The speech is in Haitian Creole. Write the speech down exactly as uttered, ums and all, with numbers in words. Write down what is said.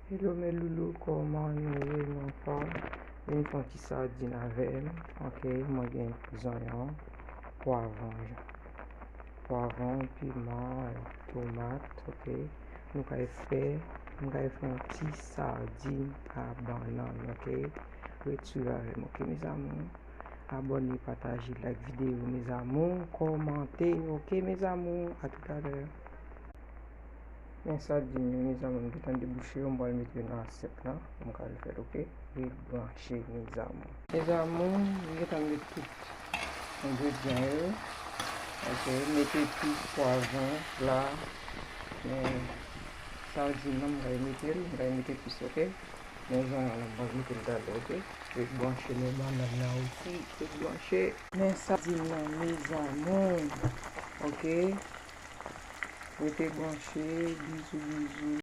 Hello mes loulous, kòman nou ye? Nou anfòm? Vin fè yon ti sadin avè m. Ok, mwen gen zonyon, pwavon, pwavon, piman, tomat. Ok, nou kay fè, m kay fè yon ti sadin a bannann. Ok, ret swiv avè m. Ok mes amours, abòne, pataje, like videyo mes amours, kòmante. Ok mes amours, a toutalè. Men sadin yo mes amours, m gentan debouche yo, m pral mete yo nan asyèt la pou m ka al fè l. Ok, ret branche mes amours. Mes amours, m gentan met tout engredyan yo. Ok, mete tout pwavon la. Men sadin nan m kay mete l, m kay mete plis. Ok, men zanyon nan m pral mete l talè. Ok, ret branche. Men bannann nan osi, ret branche. Men sadin nan mes amours. Ok, rete branche. Bizou bizou.